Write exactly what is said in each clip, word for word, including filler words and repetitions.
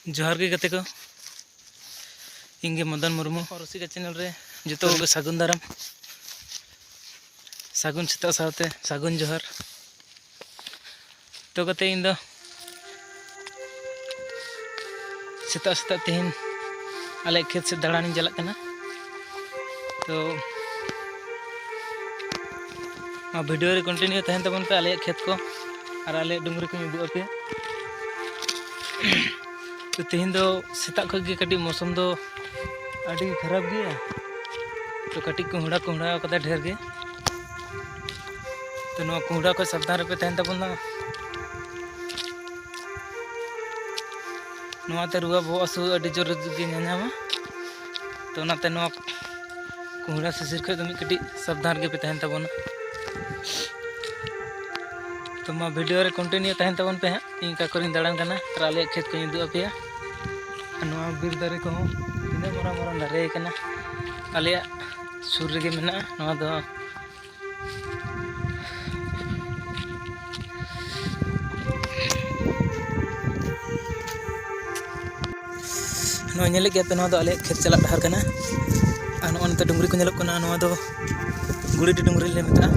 ᱡᱚᱦᱟᱨ ᱜᱮ ᱜᱟᱛᱮ ᱠᱚ, ᱤᱧ ᱜᱮ ᱢᱚᱫᱚᱱ ᱢᱩᱨᱢᱩ᱾ ᱨᱩᱥᱤᱠᱟ ᱪᱮᱱᱮᱞ ᱨᱮ ᱡᱚᱛᱚ ᱠᱚᱜᱮ ᱥᱟᱹᱜᱩᱱ ᱫᱟᱨᱟᱢ, ᱥᱟᱹᱜᱩᱱ ᱥᱮᱛᱟᱜ ᱥᱟᱶᱛᱮ ᱥᱟᱹᱜᱩᱱ ᱡᱚᱦᱟᱨ᱾ ᱛᱚ ᱜᱟᱛᱮ, ᱤᱧ ᱫᱚ ᱥᱮᱛᱟᱜ ᱥᱮᱛᱟᱜ ᱛᱮᱦᱮᱧ ᱟᱞᱮᱭᱟᱜ ᱠᱷᱮᱛ ᱥᱮᱫ ᱫᱟᱬᱟᱱᱤᱧ ᱪᱟᱞᱟᱜ ᱠᱟᱱᱟ᱾ ᱛᱚ ᱱᱚᱣᱟ ᱵᱷᱤᱰᱤᱭᱳ ᱨᱮ ᱠᱚᱱᱴᱤᱱᱤᱭᱩ ᱛᱟᱦᱮᱱ ᱛᱟᱵᱚᱱ ᱯᱮ, ᱟᱞᱮᱭᱟᱜ ᱠᱷᱮᱛ ᱠᱚ ᱟᱨ ᱟᱞᱮᱭᱟᱜ ᱰᱩᱝᱨᱤ ᱠᱚᱧ ᱩᱫᱩᱜ ᱟᱯᱮᱭᱟ᱾ ᱛᱚ ᱛᱮᱦᱮᱧ ᱫᱚ ᱥᱮᱛᱟᱜ ᱠᱷᱚᱱ ᱜᱮ ᱠᱟᱹᱴᱤᱡ ᱢᱳᱥᱩᱢ ᱫᱚ ᱟᱹᱰᱤ ᱠᱷᱟᱨᱟᱯ ᱜᱮᱭᱟ᱾ ᱛᱚ ᱠᱟᱹᱴᱤᱡ ᱠᱚᱦᱲᱟ ᱠᱚᱦᱲᱟ ᱠᱟᱫᱟ ᱰᱷᱮᱨ ᱜᱮ᱾ ᱛᱚ ᱱᱚᱣᱟ ᱠᱚᱦᱲᱟ ᱠᱷᱚᱱ ᱥᱟᱵᱫᱷᱟᱱ ᱨᱮᱯᱮ ᱛᱟᱦᱮᱱ ᱛᱟᱵᱚᱱᱟ᱾ ᱱᱚᱣᱟᱛᱮ ᱨᱩᱣᱟᱹ ᱵᱚᱦᱚᱜ ᱦᱟᱹᱥᱩ ᱟᱹᱰᱤ ᱡᱳᱨ ᱜᱮ ᱧᱟᱧᱟᱢᱟ᱾ ᱛᱚ ᱚᱱᱟᱛᱮ ᱱᱚᱣᱟ ᱠᱚᱦᱲᱟ ᱥᱤᱥᱤᱨ ᱠᱷᱚᱱ ᱫᱚ ᱢᱤᱫ ᱠᱟᱹᱴᱤᱡ ᱥᱟᱵᱫᱷᱟᱱ ᱨᱮᱜᱮ ᱯᱮ ᱛᱟᱦᱮᱱ ᱛᱟᱵᱚᱱᱟ᱾ ᱛᱚ ᱢᱟ ᱵᱷᱤᱰᱤᱭᱳ ᱨᱮ ᱠᱚᱱᱴᱤᱱᱤᱭᱩ ᱛᱟᱦᱮᱱ ᱛᱟᱵᱚᱱ ᱯᱮ ᱦᱟᱸᱜ᱾ ᱤᱧ ᱚᱠᱟ ᱠᱚᱨᱮᱧ ᱫᱟᱬᱟᱱ ᱠᱟᱱᱟ ᱟᱨ ᱟᱞᱮᱭᱟᱜ ᱠᱷᱮᱛ ᱠᱚᱧ ᱩᱫᱩᱜ ᱟᱯᱮᱭᱟ᱾ ᱟᱨ ᱱᱚᱣᱟ ᱵᱤᱨ ᱫᱟᱨᱮ ᱠᱚᱦᱚᱸ ᱛᱤᱱᱟᱹᱜ ᱢᱟᱨᱟᱝ ᱢᱟᱨᱟᱝ ᱫᱟᱨᱮ ᱠᱟᱱᱟ, ᱟᱞᱮᱭᱟᱜ ᱥᱩᱨ ᱨᱮᱜᱮ ᱢᱮᱱᱟᱜᱼᱟ᱾ ᱱᱚᱣᱟ ᱫᱚ ᱱᱚᱣᱟ ᱧᱮᱞᱮᱫ ᱜᱮᱭᱟ ᱯᱮ, ᱱᱚᱣᱟ ᱫᱚ ᱟᱞᱮᱭᱟᱜ ᱠᱷᱮᱛ ᱪᱟᱞᱟᱜ ᱰᱟᱦᱟᱨ ᱠᱟᱱᱟ᱾ ᱟᱨ ᱱᱚᱜᱼᱚ ᱱᱚᱛᱮ ᱰᱩᱝᱨᱤ ᱠᱚ ᱧᱮᱞᱚᱜ ᱠᱟᱱᱟ, ᱱᱚᱣᱟ ᱫᱚ ᱜᱩᱲᱤᱰᱤ ᱰᱩᱝᱨᱤ ᱞᱮ ᱢᱮᱛᱟᱜᱼᱟ,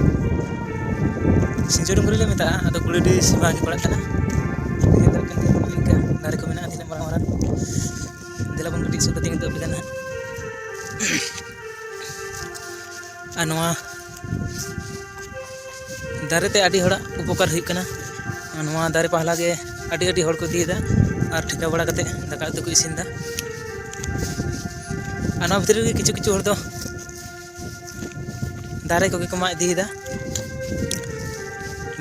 ᱥᱤᱸᱡᱳ ᱰᱩᱝᱨᱤ ᱞᱮ ᱢᱮᱛᱟᱜᱼᱟ, ᱟᱫᱚ ᱜᱩᱲᱤᱰᱤ ᱥᱤᱢᱟ ᱜᱮ ᱯᱟᱲᱟᱜ ᱠᱟᱱᱟ᱾ ᱧᱮᱞ ᱫᱟᱲᱮᱭᱟᱜ ᱠᱟᱱ ᱜᱮᱭᱟ, ᱱᱚᱜᱼᱚ ᱱᱤᱝᱠᱟ ᱫᱟᱨᱮ ᱠᱚ ᱢᱮᱱᱟᱜᱼᱟ, ᱛᱤᱱᱟᱹᱜ ᱢᱟᱨᱟᱝ ᱢᱟᱨᱟᱝ᱾ ᱫᱮᱞᱟ ᱵᱚᱱ ᱠᱟᱹᱴᱤᱡ ᱥᱩᱨ ᱠᱟᱛᱮ ᱧᱮᱞ ᱦᱚᱴᱚ ᱟᱯᱮ ᱠᱟᱱᱟ ᱦᱟᱸᱜ᱾ ᱟᱨ ᱱᱚᱣᱟ ᱫᱟᱨᱮ ᱛᱮ ᱟᱹᱰᱤ ᱦᱚᱲᱟᱜ ᱩᱯᱚᱠᱟᱨ ᱦᱩᱭᱩᱜ ᱠᱟᱱᱟ᱾ ᱱᱚᱣᱟ ᱫᱟᱨᱮ ᱯᱟᱦᱞᱟ ᱜᱮ ᱟᱹᱰᱤ ᱟᱹᱰᱤ ᱦᱚᱲ ᱠᱚ ᱤᱫᱤᱭᱮᱫᱟ ᱟᱨ ᱴᱷᱮᱠᱟ ᱵᱟᱲᱟ ᱠᱟᱛᱮ ᱫᱟᱠᱟ ᱩᱛᱩ ᱠᱚ ᱤᱥᱤᱱ ᱮᱫᱟ᱾ ᱟᱨ ᱱᱚᱣᱟ ᱵᱷᱤᱛᱨᱤ ᱨᱮᱜᱮ ᱠᱤᱪᱷᱩ ᱠᱤᱪᱷᱩ ᱦᱚᱲ ᱫᱚ ᱫᱟᱨᱮ ᱠᱚᱜᱮ ᱠᱚ ᱢᱟᱜ ᱤᱫᱤᱭᱮᱫᱟ,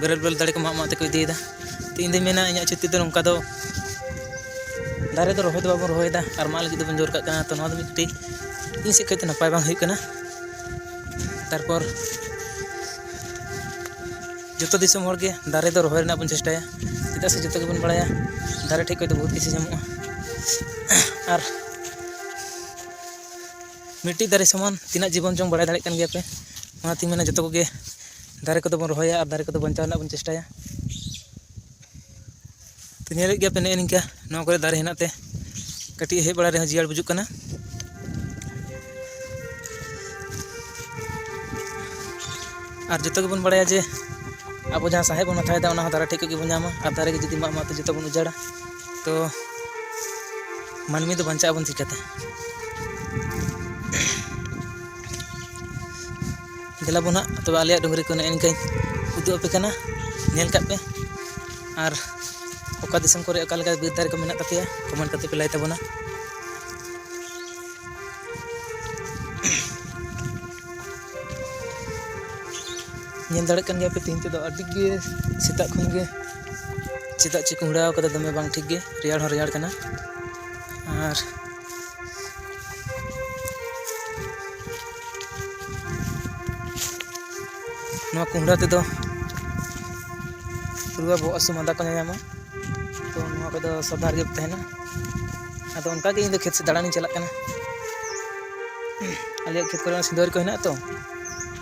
ᱵᱮᱨᱮᱞ ᱵᱮᱨᱮᱞ ᱫᱟᱨᱮ ᱠᱚ ᱢᱟᱜ ᱢᱟᱜ ᱛᱮᱠᱚ ᱤᱫᱤᱭᱮᱫᱟ᱾ ᱛᱚ ᱤᱧ ᱫᱚᱧ ᱢᱮᱱᱟ, ᱤᱧᱟᱹᱜ ᱡᱩᱠᱛᱤ ᱫᱚ ᱱᱚᱝᱠᱟ ᱫᱚ, ᱫᱟᱨᱮ ᱫᱚ ᱨᱚᱦᱚᱭ ᱫᱚ ᱵᱟᱵᱚᱱ ᱨᱚᱦᱚᱭᱮᱫᱟ ᱟᱨ ᱢᱟᱜ ᱞᱟᱹᱜᱤᱫ ᱫᱚᱵᱚᱱ ᱡᱳᱨ ᱠᱟᱜ ᱠᱟᱱᱟ᱾ ᱛᱚ ᱱᱚᱣᱟ ᱫᱚ ᱢᱤᱫᱴᱤᱡ ᱤᱧ ᱥᱮᱫ ᱠᱷᱚᱱ ᱫᱚ ᱱᱟᱯᱟᱭ ᱵᱟᱝ ᱦᱩᱭᱩᱜ ᱠᱟᱱᱟ᱾ ᱛᱟᱨᱯᱚᱨ ᱡᱚᱛᱚ ᱫᱤᱥᱚᱢ ᱦᱚᱲ ᱜᱮ ᱫᱟᱨᱮ ᱫᱚ ᱨᱚᱦᱚᱭ ᱨᱮᱱᱟᱜ ᱵᱚᱱ ᱪᱮᱥᱴᱟᱭᱟ, ᱪᱮᱫᱟᱜ ᱥᱮ ᱡᱚᱛᱚ ᱜᱮᱵᱚᱱ ᱵᱟᱲᱟᱭᱟ ᱫᱟᱨᱮ ᱴᱷᱮᱡ ᱠᱷᱚᱡ ᱫᱚ ᱵᱚᱦᱩᱛ ᱠᱤᱪᱷᱩ ᱧᱟᱢᱚᱜᱼᱟ᱾ ᱟᱨ ᱢᱤᱫᱴᱤᱡ ᱫᱟᱨᱮ ᱥᱚᱢᱟᱱ ᱛᱤᱱᱟᱹᱜ ᱡᱤᱵᱚᱱ ᱪᱚᱝ ᱵᱟᱲᱟᱭ ᱫᱟᱲᱮᱭᱟᱜ ᱠᱟᱱ ᱜᱮᱭᱟ ᱯᱮ᱾ ᱚᱱᱟᱛᱤᱧ ᱢᱮᱱᱟ, ᱡᱚᱛᱚ ᱠᱚᱜᱮ ᱫᱟᱨᱮ ᱠᱚᱫᱚ ᱵᱚᱱ ᱨᱚᱦᱚᱭᱟ ᱟᱨ ᱫᱟᱨᱮ ᱠᱚᱫᱚ ᱵᱟᱧᱪᱟᱣ ᱨᱮᱱᱟᱜ ᱵᱚᱱ ᱪᱮᱥᱴᱟᱭᱟ᱾ ᱧᱮᱞᱮᱫ ᱜᱮᱭᱟ ᱯᱮ, ᱱᱮᱜᱼᱮ ᱱᱤᱝᱠᱟ ᱱᱚᱣᱟ ᱠᱚᱨᱮ ᱫᱟᱨᱮ ᱦᱮᱱᱟᱜ ᱛᱮ ᱠᱟᱹᱴᱤᱡ ᱦᱮᱡ ᱵᱟᱲᱟ ᱨᱮᱦᱚᱸ ᱡᱤᱭᱟᱹᱲ ᱵᱩᱡᱩᱜ ᱠᱟᱱᱟ᱾ ᱟᱨ ᱡᱚᱛᱚ ᱜᱮᱵᱚᱱ ᱵᱟᱲᱟᱭᱟ ᱡᱮ ᱟᱵᱚ ᱡᱟᱦᱟᱸ ᱥᱟᱦᱮᱫ ᱵᱚᱱ ᱦᱟᱛᱟᱣᱮᱫᱟ, ᱚᱱᱟ ᱦᱚᱸ ᱫᱟᱨᱮ ᱴᱷᱮᱡ ᱠᱷᱚᱡ ᱜᱮᱵᱚᱱ ᱧᱟᱢᱟ, ᱟᱨ ᱫᱟᱨᱮ ᱜᱮ ᱡᱩᱫᱤ ᱢᱟᱜ ᱢᱟᱜ ᱛᱮ ᱡᱚᱛᱚ ᱵᱚᱱ ᱩᱡᱟᱹᱲᱟ, ᱛᱚ ᱢᱟᱹᱱᱢᱤ ᱫᱚ ᱵᱟᱧᱪᱟᱜ ᱟᱵᱚᱱ ᱪᱤᱠᱟᱹᱛᱮ? ᱫᱮᱞᱟ ᱵᱚᱱ ᱦᱟᱸᱜ ᱛᱚᱵᱮ ᱟᱞᱮᱭᱟᱜ ᱰᱩᱝᱨᱤ ᱠᱚ ᱱᱮᱜᱼᱮ ᱱᱤᱝᱠᱟᱹᱧ ᱩᱫᱩᱜ ᱟᱯᱮ ᱠᱟᱱᱟ, ᱧᱮᱞ ᱠᱟᱜ ᱯᱮ᱾ ᱟᱨ ᱚᱠᱟ ᱫᱤᱥᱚᱢ ᱠᱚᱨᱮ ᱚᱠᱟ ᱞᱮᱠᱟ ᱵᱤᱨ ᱫᱟᱨᱮ ᱠᱚ ᱢᱮᱱᱟᱜ ᱛᱟᱯᱮᱭᱟ, comment ᱠᱟᱛᱮ ᱯᱮ ᱞᱟᱹᱭ ᱛᱟᱵᱚᱱᱟ᱾ ᱧᱮᱞ ᱫᱟᱲᱮᱭᱟᱜ ᱠᱟᱱ ᱜᱮᱭᱟ ᱯᱮ, ᱛᱮᱦᱮᱧ ᱛᱮᱫᱚ ᱟᱹᱰᱤ ᱜᱮ ᱥᱮᱛᱟᱜ ᱠᱷᱚᱱ ᱜᱮ ᱪᱮᱫᱟᱜ ᱪᱚ ᱠᱚ ᱦᱩᱲᱟᱹᱣ ᱠᱟᱫᱟ, ᱫᱚᱢᱮ ᱵᱟᱝ ᱴᱷᱤᱠ ᱜᱮ, ᱨᱮᱭᱟᱲ ᱦᱚᱸ ᱨᱮᱭᱟᱲ ᱠᱟᱱᱟ᱾ ᱟᱨ ᱱᱚᱣᱟ ᱠᱩᱦᱰᱟ ᱛᱮᱫᱚ ᱨᱩᱣᱟᱹ, ᱵᱚᱦᱚᱜ ᱦᱟᱹᱥᱩ, ᱢᱟᱸᱫᱟ ᱠᱚ ᱧᱟᱧᱟᱢᱟ᱾ ᱛᱚ ᱱᱚᱣᱟ ᱠᱚᱫᱚ ᱥᱟᱵᱫᱷᱟᱱ ᱨᱮᱜᱮ ᱛᱟᱦᱮᱱᱟ᱾ ᱟᱫᱚ ᱚᱱᱠᱟᱜᱮ ᱤᱧ ᱫᱚ ᱠᱷᱮᱛ ᱥᱮᱫ ᱫᱟᱬᱟᱱᱤᱧ ᱪᱟᱞᱟᱜ ᱠᱟᱱᱟ᱾ ᱟᱞᱮᱭᱟᱜ ᱠᱷᱮᱛ ᱠᱚᱨᱮ ᱥᱤᱸᱫᱷᱟᱹᱨᱤ ᱠᱚ ᱦᱮᱱᱟᱜᱼᱟ ᱛᱚ,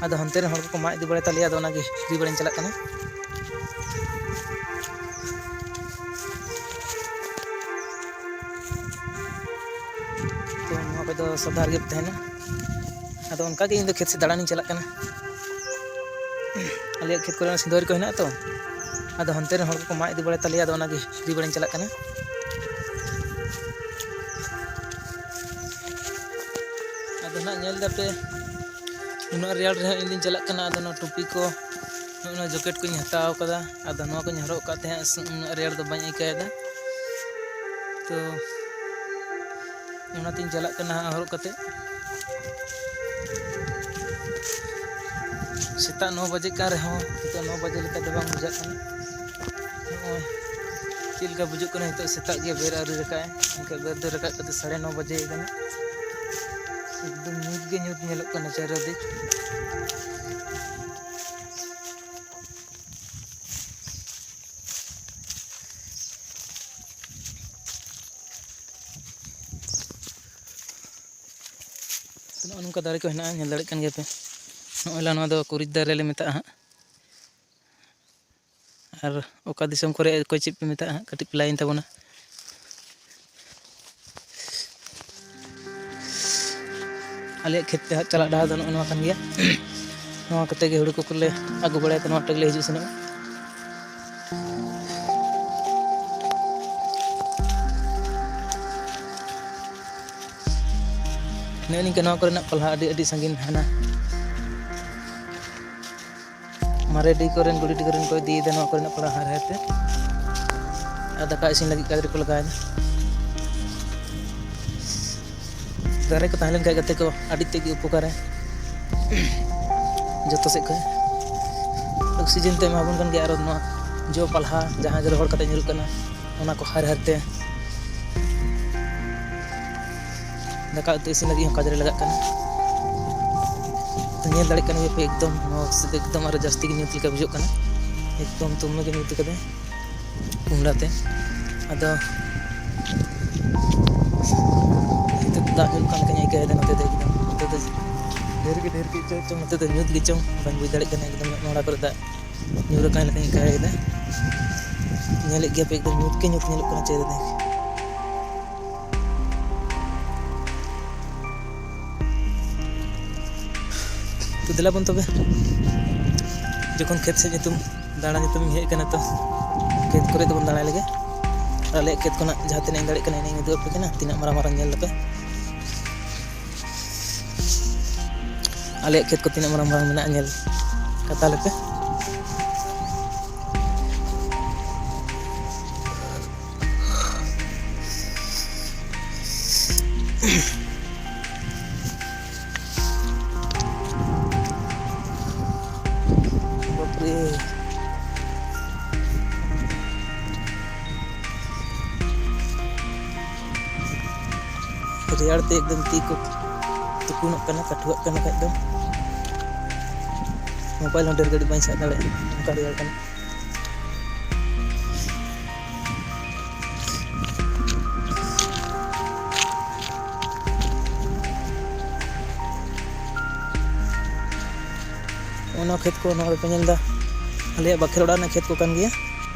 ᱟᱫᱚ ᱦᱟᱱᱛᱮ ᱨᱮᱱ ᱦᱚᱲ ᱠᱚᱠᱚ ᱢᱟᱜ ᱤᱫᱤ ᱵᱟᱲᱟᱭ ᱛᱟᱞᱮᱭᱟ, ᱟᱫᱚ ᱚᱱᱟᱜᱮ ᱦᱤᱨᱤ ᱵᱟᱲᱟᱧ ᱪᱟᱞᱟᱜ ᱠᱟᱱᱟ᱾ ᱛᱚ ᱱᱚᱣᱟ ᱠᱚᱫᱚ ᱥᱟᱵᱫᱷᱟᱱ ᱨᱮᱜᱮ ᱛᱟᱦᱮᱱᱟ᱾ ᱟᱫᱚ ᱚᱱᱠᱟᱜᱮ ᱤᱧ ᱫᱚ ᱠᱷᱮᱛ ᱥᱮᱫ ᱫᱟᱬᱟᱱᱤᱧ ᱪᱟᱞᱟᱜ ᱠᱟᱱᱟ᱾ ᱟᱞᱮᱭᱟᱜ ᱠᱷᱮᱛ ᱠᱚᱨᱮ ᱥᱤᱸᱫᱷᱟᱹᱨᱤ ᱠᱚ ᱦᱮᱱᱟᱜᱼᱟ ᱛᱚ, ᱟᱫᱚ ᱦᱟᱱᱛᱮ ᱨᱮᱱ ᱦᱚᱲ ᱠᱚᱠᱚ ᱢᱟᱜ ᱤᱫᱤ ᱵᱟᱲᱟᱭ ᱛᱟᱞᱮᱭᱟ, ᱟᱫᱚ ᱚᱱᱟᱜᱮ ᱦᱤᱨᱤ ᱵᱟᱲᱟᱧ ᱪᱟᱞᱟᱜ ᱠᱟᱱᱟ᱾ ᱟᱫᱚ ᱱᱟᱜ ᱧᱮᱞ ᱫᱟᱯᱮ, ᱩᱱᱟᱹᱜ ᱨᱮᱭᱟᱲ ᱨᱮᱦᱚᱸ ᱤᱧ ᱫᱩᱧ ᱪᱟᱞᱟᱜ ᱠᱟᱱᱟ᱾ ᱟᱫᱚ ᱱᱚᱣᱟ ᱴᱩᱯᱤ ᱠᱚ, ᱱᱚᱜᱼᱚ ᱱᱚᱣᱟ ᱡᱮᱠᱮᱴ ᱠᱚᱧ ᱦᱟᱛᱟᱣ ᱠᱟᱫᱟ᱾ ᱟᱫᱚ ᱱᱚᱣᱟ ᱠᱚᱧ ᱦᱚᱨᱚᱜ ᱠᱟᱜ ᱛᱮ ᱦᱟᱸᱜ ᱩᱱᱟᱹᱜ ᱨᱮᱭᱟᱲ ᱫᱚ ᱵᱟᱹᱧ ᱟᱹᱭᱠᱟᱹᱣᱮᱫᱟ᱾ ᱛᱚ ᱚᱱᱟᱛᱤᱧ ᱪᱟᱞᱟᱜ ᱠᱟᱱᱟ ᱦᱟᱸᱜ ᱦᱚᱨᱚᱜ ᱠᱟᱛᱮ᱾ ᱥᱮᱛᱟᱜ ᱱᱚ ᱵᱟᱡᱮᱜ ᱠᱟᱱ ᱨᱮᱦᱚᱸ ᱱᱤᱛᱚᱜ ᱱᱚ ᱵᱟᱡᱮ ᱞᱮᱠᱟ ᱫᱚ ᱵᱟᱝ ᱵᱩᱡᱷᱟᱹᱜ ᱠᱟᱱᱟ᱾ ᱱᱚᱜᱼᱚᱭ ᱪᱮᱫ ᱞᱮᱠᱟ ᱵᱩᱡᱩᱜ ᱠᱟᱱᱟ, ᱱᱤᱛᱚᱜ ᱥᱮᱛᱟᱜ ᱜᱮ ᱵᱮᱨ ᱟᱹᱣᱨᱤ ᱨᱟᱠᱟᱵᱼᱟᱭ, ᱮᱱᱠᱷᱟᱱ ᱵᱮᱨ ᱫᱚ ᱨᱟᱠᱟᱵ ᱠᱟᱛᱮ ᱥᱟᱲᱮ ᱱᱚ ᱵᱟᱡᱮ ᱠᱟᱱᱟ᱾ ᱮᱠᱫᱚᱢ ᱧᱩᱛ ᱜᱮ ᱧᱩᱛ ᱧᱮᱞᱚᱜ ᱠᱟᱱᱟ ᱪᱟᱨᱤᱫᱤᱠ᱾ ᱱᱚᱜᱼᱚ ᱱᱚᱝᱠᱟ ᱫᱟᱨᱮ ᱠᱚ ᱦᱮᱱᱟᱜᱼᱟ, ᱧᱮᱞ ᱫᱟᱲᱮᱭᱟᱜ ᱠᱟᱱ ᱜᱮᱭᱟ ᱯᱮ᱾ ᱱᱚᱜᱼᱚᱭ ᱱᱚᱣᱟ ᱫᱚ ᱠᱩᱨᱤᱡ ᱫᱟᱨᱮ ᱞᱮ ᱢᱮᱛᱟᱜᱼᱟ ᱦᱟᱸᱜ᱾ ᱟᱨ ᱚᱠᱟ ᱫᱤᱥᱚᱢ ᱠᱚᱨᱮ ᱚᱠᱚᱭ ᱪᱮᱫ ᱯᱮ ᱢᱮᱛᱟᱜᱼᱟ ᱦᱟᱸᱜ, ᱠᱟᱹᱴᱤᱡ ᱯᱮ ᱞᱟᱹᱭᱟᱹᱧ ᱛᱟᱵᱚᱱᱟ᱾ ᱟᱞᱮᱭᱟᱜ ᱠᱷᱮᱛ ᱛᱮ ᱦᱟᱸᱜ ᱪᱟᱞᱟᱜ ᱰᱟᱦᱟᱨ ᱫᱚ ᱱᱚᱜᱼᱚ ᱱᱚᱣᱟ ᱠᱟᱱ ᱜᱮᱭᱟ᱾ ᱱᱚᱣᱟ ᱠᱚᱛᱮ ᱜᱮ ᱦᱩᱲᱩ ᱠᱚᱠᱚ ᱞᱮ ᱟᱹᱜᱩ ᱵᱟᱲᱟᱭ ᱛᱮ, ᱱᱚᱣᱟ ᱛᱮᱜᱮ ᱞᱮ ᱦᱤᱡᱩᱜ ᱥᱮᱱᱚᱜᱼᱟ᱾ ᱱᱮᱜᱼᱮ ᱱᱤᱝᱠᱟ ᱱᱚᱣᱟ ᱠᱚᱨᱮᱱᱟᱜ ᱯᱟᱞᱦᱟ ᱟᱹᱰᱤ, ᱟᱹᱰᱤ ᱥᱟᱺᱜᱤᱧ ᱦᱟᱱᱟ ᱢᱟᱨᱮ ᱰᱤ ᱠᱚᱨᱮᱱ, ᱜᱩᱲᱤ ᱰᱤ ᱠᱚᱨᱮᱱ ᱠᱚ ᱤᱫᱤᱭᱮᱫᱟ ᱱᱚᱣᱟ ᱠᱚᱨᱮᱱᱟᱜ ᱯᱟᱞᱦᱟ ᱦᱟᱨ ᱦᱟᱨ ᱛᱮ᱾ ᱟᱨ ᱫᱟᱠᱟ ᱤᱥᱤᱱ ᱞᱟᱹᱜᱤᱫ ᱠᱟᱡᱽ ᱨᱮᱠᱚ ᱞᱟᱜᱟᱣᱮᱫᱟ᱾ ᱫᱟᱨᱮ ᱠᱚ ᱛᱟᱦᱮᱸ ᱞᱮᱱ ᱠᱷᱟᱡ ᱜᱟᱛᱮ ᱠᱚ, ᱟᱹᱰᱤ ᱛᱮᱫ ᱜᱮ ᱩᱯᱚᱠᱟᱨᱟ᱾ ᱡᱚᱛᱚ ᱥᱮᱫ ᱠᱷᱚᱱ ᱚᱠᱥᱤᱡᱮᱱ ᱛᱮ ᱮᱢᱟᱵᱚᱱ ᱠᱟᱱ ᱜᱮᱭᱟ᱾ ᱟᱨ ᱱᱚᱣᱟ ᱡᱚ ᱯᱟᱞᱦᱟ ᱡᱟᱦᱟᱸ ᱜᱮ ᱨᱚᱦᱚᱲ ᱠᱟᱛᱮ ᱧᱩᱨᱩᱜ ᱠᱟᱱᱟ, ᱚᱱᱟ ᱠᱚ ᱦᱟᱨ ᱦᱟᱨ ᱛᱮ ᱫᱟᱠᱟ ᱩᱛᱩ ᱤᱥᱤᱱ ᱞᱟᱹᱜᱤᱫ ᱦᱚᱸ ᱠᱟᱡᱽ ᱨᱮ ᱞᱟᱜᱟᱜ ᱠᱟᱱᱟ᱾ ᱛᱚ, ᱧᱮᱞ ᱫᱟᱲᱮᱭᱟᱜ ᱠᱟᱱ ᱜᱮᱭᱟ ᱯᱮ, ᱮᱠᱫᱚᱢ ᱱᱚᱣᱟ ᱮᱠᱫᱚᱢ ᱟᱨᱚ ᱡᱟᱹᱥᱛᱤ ᱜᱮ ᱧᱩᱛ ᱞᱮᱠᱟ ᱵᱩᱡᱷᱟᱹᱜ ᱠᱟᱱᱟ᱾ ᱮᱠᱫᱚᱢ ᱫᱚᱢᱮ ᱜᱮ ᱧᱩᱛ ᱠᱟᱫᱟᱭ ᱠᱩᱢᱲᱟ ᱛᱮ᱾ ᱟᱫᱚ ᱱᱤᱛᱚᱜ ᱫᱟᱜ ᱧᱩᱨᱩᱜ ᱠᱟᱱ ᱞᱮᱠᱟᱧ ᱟᱹᱭᱠᱟᱹᱣ ᱮᱫᱟ ᱱᱚᱛᱮ ᱫᱚ᱾ ᱮᱠᱫᱚᱢ ᱱᱚᱛᱮ ᱫᱚ ᱰᱷᱮᱨ ᱜᱮ ᱰᱷᱮᱨ ᱜᱮ ᱪᱚᱝ, ᱱᱚᱛᱮ ᱫᱚ ᱧᱩᱛ ᱜᱮ ᱪᱚᱝ, ᱵᱟᱹᱧ ᱵᱩᱡᱽ ᱫᱟᱲᱮᱭᱟᱜ ᱠᱟᱱᱟ᱾ ᱮᱠᱫᱚᱢ ᱢᱚᱲᱟ ᱠᱚᱨᱮ ᱫᱟᱜ ᱧᱩᱨ ᱟᱠᱟᱱ ᱞᱮᱠᱟᱧ ᱟᱹᱭᱠᱟᱹᱣ ᱮᱫᱟ᱾ ᱧᱮᱞᱮᱫ ᱜᱮᱭᱟ ᱯᱮ, ᱮᱠᱫᱚᱢ ᱧᱩᱛ ᱜᱮ ᱧᱩᱛ ᱧᱮᱞᱚᱜ ᱠᱟᱱᱟ ᱪᱮᱫ ᱨᱮ᱾ ᱛᱚ ᱫᱮᱞᱟ ᱵᱚᱱ ᱛᱚᱵᱮ, ᱡᱚᱠᱷᱚᱱ ᱠᱷᱮᱛ ᱥᱮᱫ ᱧᱩᱛᱩᱢ ᱫᱟᱬᱟ ᱧᱩᱛᱩᱢ ᱤᱧ ᱦᱮᱡ ᱟᱠᱟᱱᱟ, ᱛᱚ ᱠᱷᱮᱛ ᱠᱚᱨᱮ ᱫᱚᱵᱚᱱ ᱫᱟᱬᱟᱭ ᱞᱮᱜᱮ᱾ ᱟᱨ ᱟᱞᱮᱭᱟᱜ ᱠᱷᱮᱛ ᱠᱷᱚᱱᱟᱜ ᱡᱟᱦᱟᱸ ᱛᱤᱱᱟᱹᱜ ᱤᱧ ᱫᱟᱲᱮᱭᱟᱜ ᱠᱟᱱᱟ, ᱤᱱᱟᱹᱧ ᱩᱫᱩᱜ ᱟᱯᱮ ᱠᱟᱱᱟ, ᱛᱤᱱᱟᱹᱜ ᱢᱟᱨᱟᱝ ᱢᱟᱨᱟᱝ ᱧᱮᱞ ᱫᱟᱯᱮ᱾ ᱟᱞᱮᱭᱟᱜ ᱠᱷᱮᱛ ᱠᱚ ᱛᱤᱱᱟᱹᱜ ᱢᱟᱨᱟᱝ ᱢᱟᱨᱟᱝ ᱢᱮᱱᱟᱜᱼᱟ, ᱧᱮᱞ ᱠᱟᱛᱟ ᱞᱮᱯᱮ᱾ ᱵᱟᱯᱨᱮ᱾ ᱨᱮᱭᱟᱲ ᱛᱮ ᱮᱠᱫᱚᱢ ᱛᱤ ᱠᱚ ᱛᱩᱠᱩᱱᱚᱜ ᱠᱟᱱᱟ, ᱠᱟᱹᱴᱷᱩᱣᱟᱹᱜ ᱠᱟᱱᱟ ᱠᱷᱟᱡ ᱫᱚ᱾ ᱢᱳᱵᱟᱭᱤᱞ ᱦᱚᱸ ᱰᱷᱮᱨ ᱜᱷᱟᱹᱲᱤᱡ ᱵᱟᱹᱧ ᱥᱟᱵ ᱫᱟᱲᱮᱭᱟᱜᱼᱟ, ᱚᱱᱠᱟ ᱨᱮᱭᱟᱲ ᱠᱟᱱᱟ᱾ ᱚᱱᱟ ᱠᱷᱮᱛ ᱠᱚ ᱱᱚᱣᱟ ᱨᱮᱯᱮ ᱧᱮᱞ ᱮᱫᱟ, ᱟᱞᱮᱭᱟᱜ ᱵᱟᱠᱷᱮᱲ ᱚᱲᱟᱜ ᱨᱮᱱᱟᱜ ᱠᱷᱮᱛ ᱠᱚ ᱠᱟᱱ ᱜᱮᱭᱟ᱾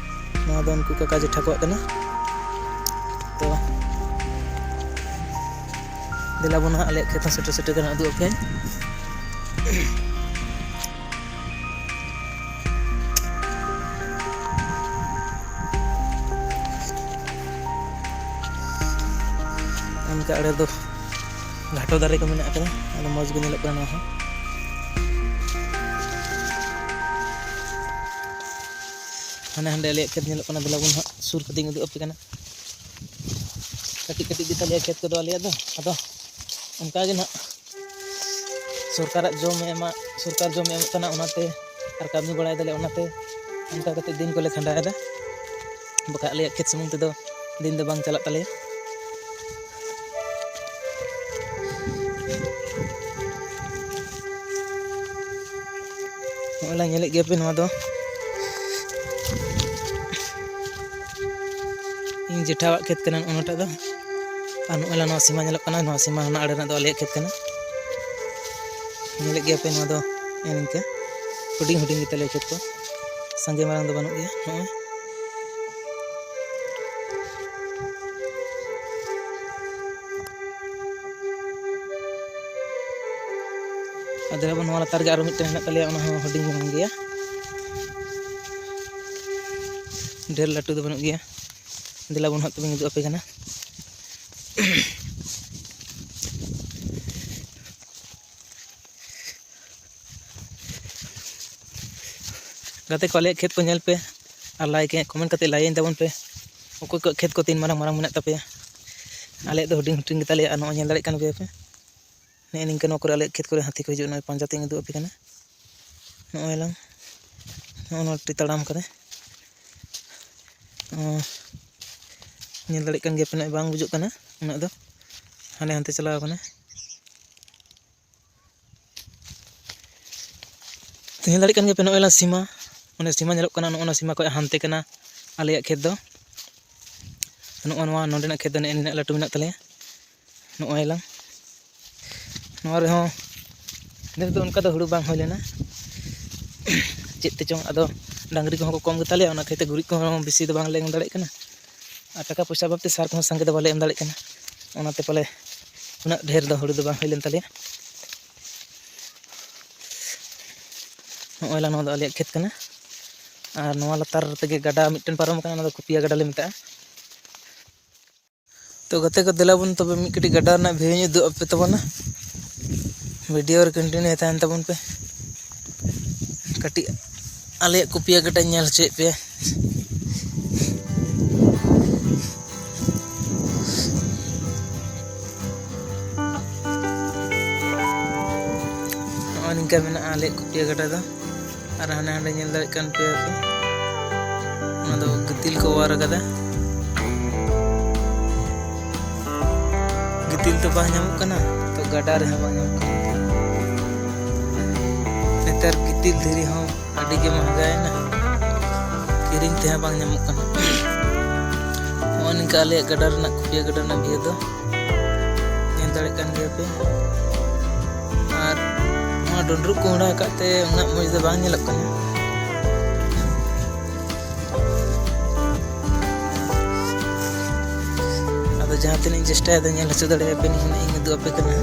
ᱱᱚᱣᱟ ᱫᱚ ᱩᱱᱠᱩ ᱠᱟᱠᱟ ᱡᱮᱴᱷᱟ ᱠᱚᱣᱟᱜ ᱠᱟᱱᱟ᱾ ᱛᱚ ᱫᱮᱞᱟ ᱵᱚᱱ ᱦᱟᱸᱜ, ᱟᱞᱮᱭᱟᱜ ᱠᱷᱮᱛ ᱦᱚᱸ ᱥᱮᱴᱮᱨ ᱥᱮᱴᱮᱨ ᱠᱟᱱᱟ, ᱩᱫᱩᱜ ᱟᱯᱮᱭᱟᱹᱧ᱾ ᱚᱱᱠᱟ ᱟᱲᱮ ᱫᱚ ᱜᱷᱟᱴᱚ ᱫᱟᱨᱮ ᱠᱚ ᱢᱮᱱᱟᱜ ᱟᱠᱟᱫᱟ, ᱟᱫᱚ ᱢᱚᱡᱽ ᱜᱮ ᱧᱮᱞᱚᱜ ᱠᱟᱱᱟ ᱱᱚᱣᱟ ᱦᱚᱸ᱾ ᱦᱟᱱᱮ ᱦᱟᱸᱰᱮ ᱟᱞᱮᱭᱟᱜ ᱠᱷᱮᱛ ᱧᱮᱞᱚᱜ ᱠᱟᱱᱟ, ᱫᱮᱞᱟ ᱵᱚᱱ ᱦᱟᱸᱜ ᱥᱩᱨ ᱠᱟᱛᱮᱧ ᱩᱫᱩᱜ ᱟᱯᱮ ᱠᱟᱱᱟ᱾ ᱠᱟᱹᱴᱤᱡ ᱠᱟᱹᱴᱤᱡ ᱜᱮᱛᱟᱞᱮᱭᱟ ᱠᱷᱮᱛ ᱠᱚᱫᱚ ᱟᱞᱮᱭᱟᱜ ᱫᱚ, ᱟᱫᱚ ᱚᱱᱠᱟ ᱜᱮ ᱱᱟᱦᱟᱜ ᱥᱚᱨᱠᱟᱨᱟᱜ ᱡᱚᱢᱮ ᱮᱢᱟ, ᱥᱚᱨᱠᱟᱨ ᱡᱚᱢᱮ ᱮᱢᱚᱜ ᱠᱟᱱᱟ, ᱚᱱᱟᱛᱮ ᱟᱨ ᱠᱟᱹᱢᱤ ᱵᱟᱲᱟᱭ ᱫᱟᱞᱮ, ᱚᱱᱟᱛᱮ ᱚᱱᱠᱟ ᱠᱟᱛᱮ ᱫᱤᱱ ᱠᱚᱞᱮ ᱠᱷᱟᱸᱰᱟᱣᱮᱫᱟ᱾ ᱵᱟᱠᱷᱟᱡ ᱟᱞᱮᱭᱟᱜ ᱠᱷᱮᱛ ᱥᱩᱢᱩᱝ ᱛᱮᱫᱚ ᱫᱤᱱ ᱫᱚ ᱵᱟᱝ ᱪᱟᱞᱟᱜ ᱛᱟᱞᱮᱭᱟ᱾ ᱱᱚᱜᱼᱚᱭ ᱞᱟᱝ ᱧᱮᱞᱮᱫ ᱜᱮᱭᱟ ᱯᱮ, ᱱᱚᱣᱟ ᱫᱚ ᱤᱧ ᱡᱮᱴᱷᱟᱣᱟᱜ ᱠᱷᱮᱛ ᱠᱟᱱᱟ ᱚᱱᱟᱴᱟᱜ ᱫᱚ᱾ ᱟᱨ ᱱᱚᱜᱼᱚᱭ ᱞᱟᱝ ᱱᱚᱣᱟ ᱥᱤᱢᱟ ᱧᱮᱞᱚᱜ ᱠᱟᱱᱟ, ᱱᱚᱣᱟ ᱥᱤᱢᱟ ᱦᱟᱱᱟ ᱟᱲᱮ ᱨᱮᱱᱟᱜ ᱫᱚ ᱟᱞᱮᱭᱟᱜ ᱠᱷᱮᱛ ᱠᱟᱱᱟ᱾ ᱧᱮᱞᱮᱫ ᱜᱮᱭᱟ ᱯᱮ, ᱱᱚᱣᱟ ᱫᱚ ᱱᱤᱝᱠᱟᱹ ᱦᱩᱰᱤᱧ ᱦᱩᱰᱤᱧ ᱜᱮᱛᱟᱞᱮᱭᱟ ᱠᱷᱮᱛ ᱠᱚ, ᱥᱟᱸᱜᱮ ᱢᱟᱨᱟᱝ ᱫᱚ ᱵᱟᱹᱱᱩᱜ ᱜᱮᱭᱟ᱾ ᱱᱚᱜᱼᱚᱭ ᱟᱫᱚ ᱟᱵᱚ ᱱᱚᱣᱟ ᱞᱟᱛᱟᱨ ᱨᱮᱜᱮ ᱟᱨᱚ ᱢᱤᱫᱴᱮᱱ ᱦᱮᱱᱟᱜ ᱛᱟᱞᱮᱭᱟ, ᱚᱱᱟ ᱦᱚᱸ ᱦᱩᱰᱤᱧ ᱜᱮᱭᱟ, ᱰᱷᱮᱨ ᱞᱟᱹᱴᱩ ᱫᱚ ᱵᱟᱹᱱᱩᱜ ᱜᱮᱭᱟ᱾ ᱫᱮᱞᱟ ᱵᱚᱱ ᱦᱟᱸᱜ ᱛᱚᱵᱮᱧ ᱩᱫᱩᱜ ᱟᱯᱮ ᱠᱟᱱᱟ᱾ ᱜᱟᱛᱮ ᱠᱚ, ᱟᱞᱮᱭᱟᱜ ᱠᱷᱮᱛ ᱠᱚ ᱧᱮᱞ ᱯᱮ ᱟᱨ ᱞᱟᱭᱤᱠ, ᱠᱚᱢᱮᱱᱴ ᱠᱟᱛᱮ ᱞᱟᱹᱭᱟᱹᱧ ᱛᱟᱵᱚᱱ ᱯᱮ, ᱚᱠᱚᱭ ᱠᱚᱣᱟᱜ ᱠᱷᱮᱛ ᱠᱚ ᱛᱤᱱ ᱢᱟᱨᱟᱝ ᱢᱟᱨᱟᱝ ᱢᱮᱱᱟᱜ ᱛᱟᱯᱮᱭᱟ᱾ ᱟᱞᱮᱭᱟᱜ ᱫᱚ ᱦᱩᱰᱤᱧ ᱦᱩᱰᱤᱧ ᱜᱮᱛᱟᱞᱮᱭᱟ, ᱟᱨ ᱱᱚᱜᱼᱚᱭ ᱧᱮᱞ ᱫᱟᱲᱮᱭᱟᱜ ᱠᱟᱱ ᱜᱮᱭᱟ ᱯᱮ, ᱱᱮᱜᱼᱮ ᱱᱤᱝᱠᱟᱹ ᱱᱚᱣᱟ ᱠᱚᱨᱮ ᱟᱞᱮᱭᱟᱜ ᱠᱷᱮᱛ ᱠᱚᱨᱮ ᱦᱟᱹᱛᱤ ᱠᱚ ᱦᱤᱡᱩᱜᱼᱟ᱾ ᱱᱚᱜᱼᱚᱭ ᱯᱟᱸᱡᱟ ᱛᱮᱧ ᱩᱫᱩᱜ ᱟᱯᱮ ᱠᱟᱱᱟ᱾ ᱱᱚᱜᱼᱚᱭ ᱞᱟᱝ, ᱱᱚᱜᱼᱚ ᱱᱚᱣᱟ ᱴᱤ ᱛᱟᱲᱟᱢ ᱠᱟᱫᱟᱭ᱾ ᱚ, ᱧᱮᱞ ᱫᱟᱲᱮᱭᱟᱜ ᱠᱟᱱ ᱜᱮᱭᱟ ᱯᱮ, ᱱᱚᱜᱼᱚᱭ ᱵᱟᱝ ᱵᱩᱡᱩᱜ ᱠᱟᱱᱟ ᱩᱱᱟᱹᱜ ᱫᱚ, ᱦᱟᱱᱮ ᱦᱟᱱᱛᱮ ᱪᱟᱞᱟᱣ ᱠᱟᱱᱟ᱾ ᱛᱚ, ᱧᱮᱞ ᱫᱟᱲᱮᱭᱟᱜ ᱠᱟᱱ ᱜᱮᱭᱟ ᱯᱮ, ᱱᱚᱜᱼᱚᱭ ᱞᱟᱝ ᱥᱤᱢᱟ, ᱚᱱᱮ ᱥᱤᱢᱟ ᱧᱮᱞᱚᱜ ᱠᱟᱱᱟ, ᱱᱚᱜᱼᱚ ᱱᱚᱣᱟ ᱥᱤᱢᱟ ᱠᱷᱚᱱ ᱦᱟᱱᱛᱮ ᱠᱟᱱᱟ ᱟᱞᱮᱭᱟᱜ ᱠᱷᱮᱛ ᱫᱚ᱾ ᱱᱚᱜᱼᱚ ᱱᱚᱣᱟ ᱱᱚᱸᱰᱮᱱᱟᱜ ᱠᱷᱮᱛ ᱫᱚ ᱱᱮᱜᱼᱮ ᱱᱤᱱᱟᱹᱜ ᱞᱟᱹᱴᱩ ᱢᱮᱱᱟᱜ ᱛᱟᱞᱮᱭᱟ᱾ ᱱᱚᱜᱼᱚᱭ ᱞᱟᱝ, ᱱᱚᱣᱟ ᱨᱮᱦᱚᱸ ᱱᱮᱥ ᱫᱚ ᱚᱱᱠᱟ ᱫᱚ ᱦᱩᱲᱩ ᱵᱟᱝ ᱦᱩᱭ ᱞᱮᱱᱟ᱾ ᱪᱮᱫ ᱛᱮᱪᱚᱝ, ᱟᱫᱚ ᱰᱟᱹᱝᱨᱤ ᱠᱚᱦᱚᱸ ᱠᱚ ᱠᱚᱢ ᱜᱮᱛᱟᱞᱮᱭᱟ, ᱚᱱᱟ ᱠᱷᱟᱹᱛᱤᱨ ᱛᱮ ᱜᱩᱨᱤᱡ ᱠᱚᱦᱚᱸ ᱵᱮᱥᱤ ᱫᱚ ᱵᱟᱝᱞᱮ ᱮᱢ ᱫᱟᱲᱮᱭᱟᱜ ᱠᱟᱱᱟ᱾ ᱟᱨ ᱴᱟᱠᱟ ᱯᱚᱭᱥᱟ ᱚᱵᱷᱟᱵ ᱛᱮ ᱥᱟᱨ ᱠᱚᱦᱚᱸ ᱥᱟᱸᱜᱮ ᱫᱚ ᱵᱟᱞᱮ ᱮᱢ ᱫᱟᱲᱮᱭᱟᱜ ᱠᱟᱱᱟ᱾ ᱚᱱᱟᱛᱮ ᱯᱟᱞᱮ ᱩᱱᱟᱹᱜ ᱰᱷᱮᱨ ᱫᱚ ᱦᱩᱲᱩ ᱫᱚ ᱵᱟᱝ ᱦᱩᱭ ᱞᱮᱱ ᱛᱟᱞᱮᱭᱟ᱾ ᱱᱚᱜᱼᱚᱭ ᱞᱟ, ᱱᱚᱣᱟ ᱫᱚ ᱟᱞᱮᱭᱟᱜ ᱠᱷᱮᱛ ᱠᱟᱱᱟ᱾ ᱟᱨ ᱱᱚᱣᱟ ᱞᱟᱛᱟᱨ ᱛᱮᱜᱮ ᱜᱟᱰᱟ ᱢᱤᱫᱴᱮᱱ ᱯᱟᱨᱚᱢ ᱟᱠᱟᱱᱟ, ᱚᱱᱟ ᱫᱚ ᱠᱩᱯᱤᱭᱟ ᱜᱟᱰᱟ ᱞᱮ ᱢᱮᱛᱟᱜᱼᱟ᱾ ᱛᱚ ᱜᱟᱛᱮ ᱠᱚ, ᱫᱮᱞᱟ ᱵᱚᱱ ᱛᱚᱵᱮ ᱢᱤᱫ ᱠᱟᱹᱴᱤᱡ ᱜᱟᱰᱟ ᱨᱮᱱᱟᱜ view ᱧ ᱩᱫᱩᱜ ᱟᱯᱮ ᱛᱟᱵᱚᱱᱟ᱾ Video ᱨᱮ continue ᱛᱟᱦᱮᱱ ᱛᱟᱵᱚᱱ ᱯᱮ᱾ ᱠᱟᱹᱴᱤᱡ ᱟᱞᱮᱭᱟᱜ ᱠᱩᱯᱤᱭᱟ ᱜᱟᱰᱟᱧ ᱧᱮᱞ ᱦᱚᱪᱚᱭᱮᱫ ᱯᱮᱭᱟ᱾ ᱱᱚᱜᱼᱚᱭ ᱱᱤᱝᱠᱟ ᱢᱮᱱᱟᱜᱼᱟ ᱟᱞᱮᱭᱟᱜ ᱠᱩᱯᱤᱭᱟ ᱜᱟᱰᱟ ᱫᱚ᱾ ᱟᱨ ᱦᱟᱱᱮ ᱦᱟᱸᱰᱮ ᱧᱮᱞ ᱫᱟᱲᱮᱭᱟᱜ ᱠᱟᱱ ᱯᱮᱭᱟ ᱯᱮ, ᱚᱱᱟ ᱫᱚ ᱜᱤᱛᱤᱞ ᱠᱚ ᱚᱣᱟᱨ ᱟᱠᱟᱫᱟ᱾ ᱜᱤᱛᱤᱞ ᱫᱚ ᱵᱟᱝ ᱧᱟᱢᱚᱜ ᱠᱟᱱᱟ, ᱛᱚ ᱜᱟᱰᱟ ᱨᱮᱦᱚᱸ ᱵᱟᱝ ᱧᱟᱢᱚᱜ ᱠᱟᱱᱟ᱾ ᱱᱮᱛᱟᱨ ᱜᱤᱛᱤᱞ ᱫᱷᱤᱨᱤ ᱦᱚᱸ ᱟᱹᱰᱤ ᱜᱮ ᱢᱚᱦᱚᱝᱜᱟᱭᱮᱱᱟ, ᱠᱤᱨᱤᱧ ᱛᱮᱦᱚᱸ ᱵᱟᱝ ᱧᱟᱢᱚᱜ ᱠᱟᱱᱟ᱾ ᱱᱚᱜᱼᱚᱭ ᱱᱤᱝᱠᱟ ᱟᱞᱮᱭᱟᱜ ᱜᱟᱰᱟ ᱨᱮᱱᱟᱜ, ᱠᱩᱯᱤᱭᱟ ᱜᱟᱰᱟ ᱨᱮᱱᱟᱜ view ᱫᱚ ᱧᱮᱞ ᱫᱟᱲᱮᱭᱟᱜ ᱠᱟᱱ ᱜᱮᱭᱟ ᱯᱮ᱾ ᱟᱨ ᱱᱚᱣᱟ ᱰᱩᱸᱰᱨᱩᱜ ᱠᱚ ᱦᱚᱸᱰᱟ ᱟᱠᱟᱫ ᱛᱮ ᱩᱱᱟᱹᱜ ᱢᱚᱡᱽ ᱫᱚ ᱵᱟᱝ ᱧᱮᱞᱚᱜ ᱠᱟᱱᱟ᱾ ᱟᱫᱚ ᱡᱟᱦᱟᱸ ᱛᱤᱱᱟᱹᱜ ᱤᱧ ᱪᱮᱥᱴᱟᱭᱮᱫᱟ, ᱧᱮᱞ ᱦᱚᱪᱚ ᱫᱟᱲᱮᱭᱟᱯᱮ ᱱᱟᱦᱟᱜ ᱤᱧ ᱩᱫᱩᱜ ᱟᱯᱮ ᱠᱟᱱᱟ᱾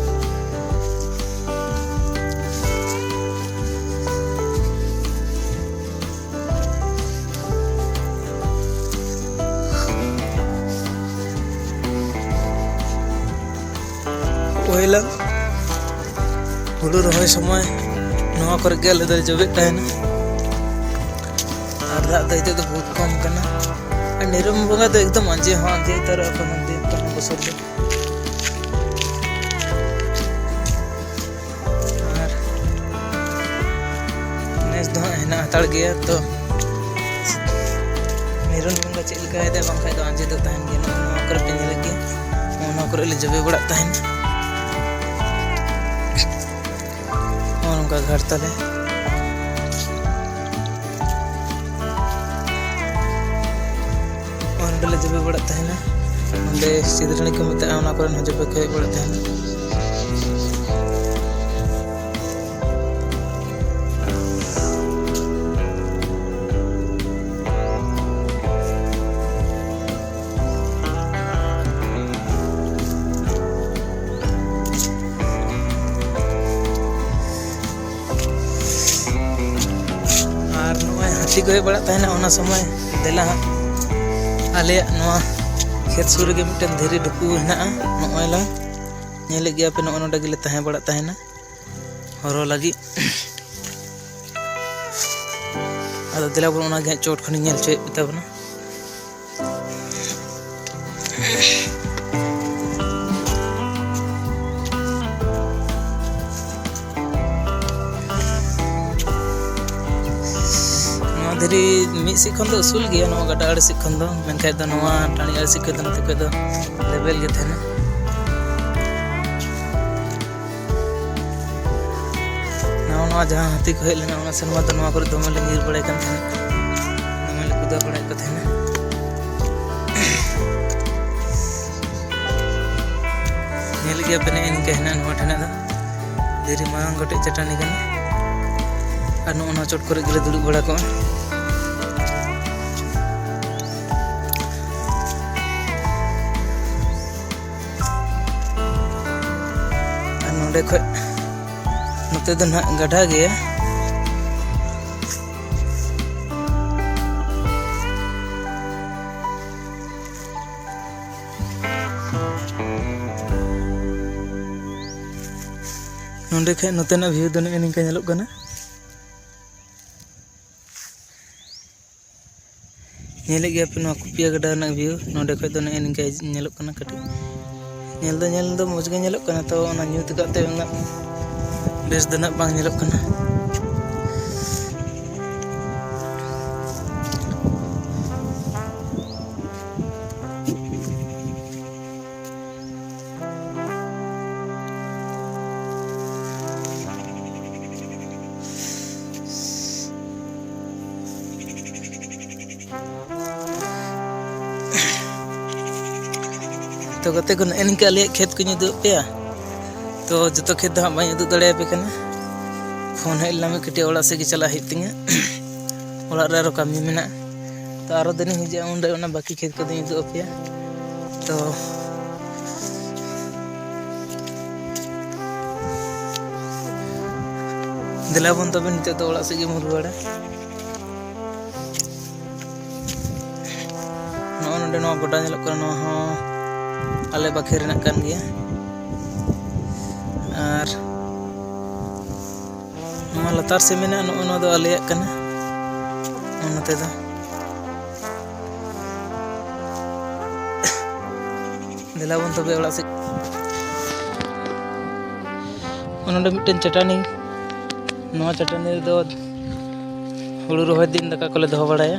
ᱯᱟᱹᱦᱤᱞᱟᱝ ᱦᱩᱲᱩ ᱨᱚᱦᱚᱭ ᱥᱚᱢᱚᱭ ᱱᱚᱣᱟ ᱠᱚᱨᱮ ᱜᱮ ᱟᱞᱮ ᱫᱚᱞᱮ ᱡᱚᱵᱮᱜ ᱛᱟᱦᱮᱱᱟ᱾ ᱟᱨ ᱫᱟᱜ ᱫᱚ ᱱᱤᱛᱚᱜ ᱫᱚ ᱵᱚᱦᱩᱛ ᱠᱚᱢ ᱠᱟᱱᱟ᱾ ᱟᱨ ᱱᱤᱨᱚᱱ ᱵᱚᱸᱜᱟ ᱫᱚ ᱮᱠᱫᱚᱢ ᱟᱸᱡᱮᱫ ᱦᱚᱸ ᱟᱸᱡᱮᱫ ᱩᱛᱟᱹᱨᱚᱜᱼᱟ ᱠᱳᱱᱳ ᱫᱤᱱ, ᱠᱳᱱᱳ ᱵᱚᱪᱷᱚᱨ ᱫᱚ᱾ ᱟᱨ ᱱᱮᱥ ᱫᱚ ᱦᱟᱸᱜ ᱦᱮᱱᱟᱜ ᱦᱟᱛᱟᱲ ᱜᱮᱭᱟ᱾ ᱛᱚ ᱱᱤᱨᱚᱱ ᱵᱚᱸᱜᱟ ᱪᱮᱫ ᱞᱮᱠᱟᱭ ᱫᱟᱭ, ᱵᱟᱝᱠᱷᱟᱡ ᱫᱚ ᱟᱸᱡᱮᱫᱚᱜ ᱛᱟᱦᱮᱱ ᱜᱮᱭᱟ᱾ ᱱᱚᱜᱼᱚ ᱱᱚᱣᱟ ᱠᱚᱨᱮ ᱯᱮ ᱧᱮᱞᱮᱫ ᱜᱮᱭᱟ, ᱱᱚᱜᱼᱚ ᱱᱚᱣᱟ ᱠᱚᱨᱮ ᱞᱮ ᱡᱚᱵᱮ ᱵᱟᱲᱟᱜ ᱛᱟᱦᱮᱱ᱾ ᱱᱚᱜᱼᱚ ᱱᱚᱝᱠᱟ ᱜᱷᱟᱴ ᱛᱟᱞᱮ᱾ ᱱᱚᱜᱼᱚ ᱱᱚᱸᱰᱮ ᱞᱮ ᱡᱚᱵᱮ ᱵᱟᱲᱟᱜ ᱛᱟᱦᱮᱱᱟ᱾ ᱱᱚᱸᱰᱮ ᱥᱤᱫᱨᱟᱹᱲᱤ ᱠᱚ ᱢᱮᱛᱟᱜᱼᱟ, ᱚᱱᱟ ᱠᱚᱨᱮ ᱦᱚᱸ ᱡᱚᱵᱮ ᱠᱚ ᱦᱮᱡ ᱵᱟᱲᱟᱜ ᱛᱟᱦᱮᱱᱟ᱾ ᱠᱚ ᱦᱮᱡ ᱵᱟᱲᱟᱜ ᱛᱟᱦᱮᱱᱟ ᱚᱱᱟ ᱥᱚᱢᱚᱭ᱾ ᱫᱮᱞᱟ ᱦᱟᱸᱜ, ᱟᱞᱮᱭᱟᱜ ᱱᱚᱣᱟ ᱠᱷᱮᱛ ᱥᱩᱨ ᱨᱮᱜᱮ ᱢᱤᱫᱴᱮᱱ ᱫᱷᱤᱨᱤ ᱰᱷᱩᱯᱩ ᱦᱮᱱᱟᱜᱼᱟ᱾ ᱱᱚᱜᱼᱚᱭ ᱞᱟᱝ ᱧᱮᱞᱮᱫ ᱜᱮᱭᱟ ᱯᱮ, ᱱᱚᱜᱼᱚ ᱱᱚᱰᱮ ᱜᱮᱞᱮ ᱛᱟᱦᱮᱸ ᱵᱟᱲᱟᱜ ᱛᱟᱦᱮᱱᱟ ᱦᱚᱨᱚ ᱞᱟᱹᱜᱤᱫ᱾ ᱟᱫᱚ ᱫᱮᱞᱟ ᱵᱚᱱ, ᱚᱱᱟ ᱜᱮ ᱦᱟᱸᱜ ᱪᱚᱴ ᱠᱷᱚᱱᱤᱧ ᱧᱮᱞ ᱦᱚᱪᱚᱭᱮᱫ ᱯᱮ ᱛᱟᱵᱚᱱᱟ᱾ ᱱᱚᱣᱟ ᱫᱷᱤᱨᱤ ᱢᱤᱫ ᱥᱮᱫ ᱠᱷᱚᱱ ᱫᱚ ᱩᱥᱩᱞ ᱜᱮᱭᱟ, ᱱᱚᱣᱟ ᱜᱟᱰᱟ ᱟᱲᱮ ᱥᱮᱫ ᱠᱷᱚᱱ ᱫᱚ, ᱢᱮᱱᱠᱷᱟᱱ ᱫᱚ ᱱᱚᱣᱟ ᱴᱟᱺᱰᱤ ᱟᱲᱮ ᱥᱮᱫ ᱠᱷᱚᱱ ᱫᱚ ᱱᱚᱛᱮ ᱠᱷᱚᱱ ᱫᱚ ᱞᱮᱵᱮᱞ ᱜᱮ ᱛᱟᱦᱮᱱᱟ᱾ ᱱᱟᱣᱟ ᱱᱟᱣᱟ ᱡᱟᱦᱟᱸ ᱦᱟᱹᱛᱤ ᱠᱚ ᱦᱮᱡ ᱞᱮᱱᱟ, ᱚᱱᱟ ᱥᱮᱨᱢᱟ ᱫᱚ ᱱᱚᱣᱟ ᱠᱚᱨᱮ ᱫᱚᱢᱮ ᱞᱮ ᱧᱤᱨ ᱵᱟᱲᱟᱭ ᱠᱟᱱ ᱛᱟᱦᱮᱸᱫ, ᱫᱚᱢᱮ ᱞᱮ ᱠᱩᱫᱟᱹᱣ ᱵᱟᱲᱟᱭᱮᱫ ᱠᱚ ᱛᱟᱦᱮᱱᱟ᱾ ᱧᱮᱞ ᱜᱮᱭᱟ ᱯᱮ, ᱱᱮᱜᱼᱮ ᱱᱤᱝᱠᱟᱹ ᱦᱮᱱᱟᱜᱼᱟ ᱱᱚᱣᱟ ᱴᱷᱮᱱᱟᱜ ᱫᱚ᱾ ᱫᱷᱤᱨᱤ ᱢᱟᱨᱟᱝ ᱠᱟᱹᱴᱤᱡ ᱪᱟᱹᱴᱟᱹᱱᱤ ᱠᱟᱱᱟ᱾ ᱟᱨ ᱱᱚᱜᱼᱚ ᱱᱚᱣᱟ ᱪᱚᱴ ᱠᱚᱨᱮ ᱜᱮᱞᱮ ᱫᱩᱲᱩᱵ ᱵᱟᱲᱟ ᱠᱚᱜᱼᱟ᱾ ᱟᱨ ᱱᱚᱸᱰᱮ ᱠᱷᱚᱡ ᱱᱚᱛᱮ ᱫᱚ ᱱᱟᱦᱟᱜ ᱜᱟᱰᱟ ᱜᱮᱭᱟ᱾ ᱱᱚᱸᱰᱮ ᱠᱷᱚᱡ ᱱᱚᱛᱮᱱᱟᱜ view ᱫᱚ ᱱᱮᱜᱼᱮ ᱱᱤᱝᱠᱟ ᱧᱮᱞᱚᱜ ᱠᱟᱱᱟ᱾ ᱧᱮᱞᱮᱫ ᱜᱮᱭᱟ ᱯᱮ ᱱᱚᱣᱟ ᱠᱩᱯᱤᱭᱟ ᱜᱟᱰᱟ ᱨᱮᱱᱟᱜ view᱾ ᱱᱚᱸᱰᱮ ᱠᱷᱚᱡ ᱫᱚ ᱱᱮᱜᱼᱮ ᱱᱤᱝᱠᱟ ᱧᱮᱞᱚᱜ ᱠᱟᱱᱟ ᱠᱟᱹᱴᱤᱡ᱾ ᱧᱮᱞ ᱫᱚ, ᱧᱮᱞ ᱫᱚ ᱢᱚᱡᱽ ᱜᱮ ᱧᱮᱞᱚᱜ ᱠᱟᱱᱟ, ᱛᱚ ᱚᱱᱟ ᱧᱩᱛ ᱟᱠᱟᱫ ᱛᱮ ᱩᱱᱟᱹᱜ ᱵᱮᱥ ᱫᱚ ᱱᱟᱜ ᱵᱟᱝ ᱧᱮᱞᱚᱜ ᱠᱟᱱᱟ᱾ ᱛᱚ ᱜᱟᱛᱮ ᱠᱚ, ᱱᱮᱜᱼᱮ ᱱᱤᱝᱠᱟᱹ ᱟᱞᱮᱭᱟᱜ ᱠᱷᱮᱛ ᱠᱚᱧ ᱩᱫᱩᱜ ᱟᱯᱮᱭᱟ᱾ ᱛᱚ ᱡᱚᱛᱚ ᱠᱷᱮᱛ ᱫᱚ ᱦᱟᱸᱜ ᱵᱟᱹᱧ ᱩᱫᱩᱜ ᱫᱟᱲᱮᱭᱟᱯᱮ ᱠᱟᱱᱟ᱾ ᱯᱷᱳᱱ ᱦᱮᱡ ᱞᱮᱱᱟ, ᱢᱤᱫ ᱠᱟᱹᱴᱤᱡ ᱚᱲᱟᱜ ᱥᱮᱫ ᱜᱮ ᱪᱟᱞᱟᱜ ᱦᱩᱭᱩᱜ ᱛᱤᱧᱟᱹ᱾ ᱚᱲᱟᱜ ᱨᱮ ᱟᱨᱚ ᱠᱟᱹᱢᱤ ᱢᱮᱱᱟᱜᱼᱟ᱾ ᱛᱚ ᱟᱨᱚ ᱫᱤᱱᱤᱧ ᱦᱤᱡᱩᱜᱼᱟ, ᱩᱱᱨᱮ ᱚᱱᱟ ᱵᱟᱹᱠᱤ ᱠᱷᱮᱛ ᱠᱚᱫᱚᱧ ᱩᱫᱩᱜ ᱟᱯᱮᱭᱟ᱾ ᱛᱚ ᱫᱮᱞᱟ ᱵᱚᱱ ᱛᱚᱵᱮ ᱱᱤᱛᱚᱜ ᱫᱚ ᱚᱲᱟᱜ ᱥᱮᱫ ᱜᱮᱵᱚᱱ ᱨᱩᱣᱟᱹᱲᱟ᱾ ᱱᱚᱰᱮ ᱱᱚᱣᱟ ᱜᱚᱰᱟ ᱧᱮᱞᱚᱜ ᱠᱟᱱᱟ, ᱱᱚᱣᱟ ᱦᱚᱸ ᱟᱞᱮ ᱵᱟᱠᱷᱮᱲ ᱨᱮᱱᱟᱜ ᱠᱟᱱ ᱜᱮᱭᱟ᱾ ᱟᱨ ᱱᱚᱣᱟ ᱞᱟᱛᱟᱨ ᱥᱮᱫ ᱢᱮᱱᱟᱜᱼᱟ, ᱱᱚᱜᱼᱚ ᱱᱚᱣᱟ ᱫᱚ ᱟᱞᱮᱭᱟᱜ ᱠᱟᱱᱟ᱾ ᱱᱚᱜᱼᱚ ᱱᱚᱛᱮ ᱫᱚ ᱫᱮᱞᱟ ᱵᱚᱱ ᱛᱚᱵᱮ ᱚᱲᱟᱜ ᱥᱮᱫ᱾ ᱱᱚᱰᱮ ᱢᱤᱫᱴᱮᱱ ᱪᱟᱹᱴᱟᱹᱱᱤ, ᱱᱚᱣᱟ ᱪᱟᱹᱴᱟᱹᱱᱤ ᱨᱮᱫᱚ ᱦᱩᱲᱩ ᱨᱚᱦᱚᱭ ᱫᱤᱱ ᱫᱟᱠᱟ ᱠᱚᱞᱮ ᱫᱚᱦᱚ ᱵᱟᱲᱟᱭᱟ᱾